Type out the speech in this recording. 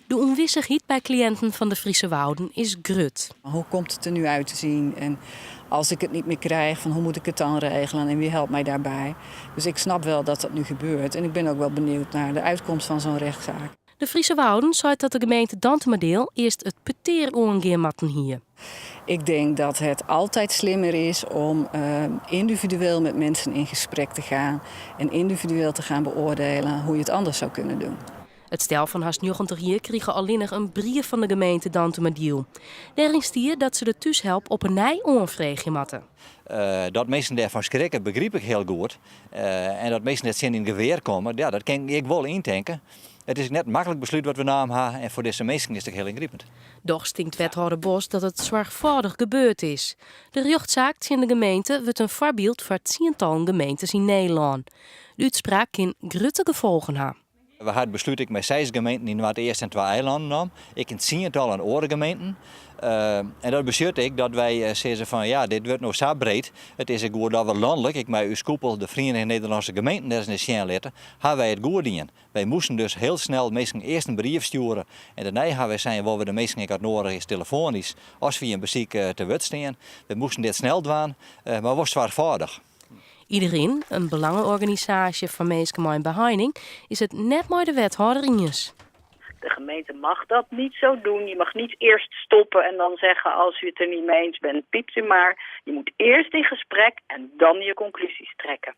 De ûnwissichheid by kliïnten fan De Friese Wouden is grut. Hoe komt het er nu uit te zien? En als ik het niet meer krijg, van hoe moet ik het dan regelen en wie helpt mij daarbij? Dus ik snap wel dat dat nu gebeurt en ik ben ook wel benieuwd naar de uitkomst van zo'n rechtszaak. De Friese Wouden seit dat de gemeente Dantumadiel earst it petear oangean moatten hie. Ik denk dat het altijd slimmer is om individueel met mensen in gesprek te gaan en individueel te gaan beoordelen hoe je het anders zou kunnen doen. It stel fan hast 90 jier krige allinnich in brief fan de gemeente Dantumadiel. Dêryn stie dat se de thúshelp op 'e nij oanfreegje moatte. Dat minsken dêrfan skrikke, begryp ik hiel goed. En dat minsken net tsjin yn gewear komme, ja, dat kin ik wol yntinke. It is net in maklik beslút wat we naam ha en foar dizze minsken is it hiel yngripend. Dochs tinkt wethâlder Bos dat it soarchfâldich gebeurd is. De rjochtsaak tsjin de gemeente wurdt in foarbyld foar tsientallen gemeentes yn Nederlân. De útspraak kin grutte gefolgen ha. We ha it beslút ek mei seis gemeenten yn Noardeast en twa eilannen naam, ek yn tsientallen oare gemeenten. En dat betsjut ek dat wy sizze fan ja, dit wurdt no sa breed. It is ek goed dat we lanlik, ek mei ús koepel, de Feriening Nederlânske Gemeenten, dêr ris nei sjen litte, ha wy it goed dien. Wy moasten dus hiel snel minsken earst in brief stjoere en dêrnei ha wy sein wolle we de minsken ek as nedich is telefoanysk as fia in besyk te wurd stean. Wy moasten dit snel dwaan, mar wol soarchfâldich. Ideryn, in belangeorganisaasje foar minsken mei in beheining, is it net mei de wethâlder iens. De gemeente mag dat niet zo doen. Je mag niet eerst stoppen en dan zeggen: als u het er niet mee eens bent, piept u maar. Je moet eerst in gesprek en dan je conclusies trekken.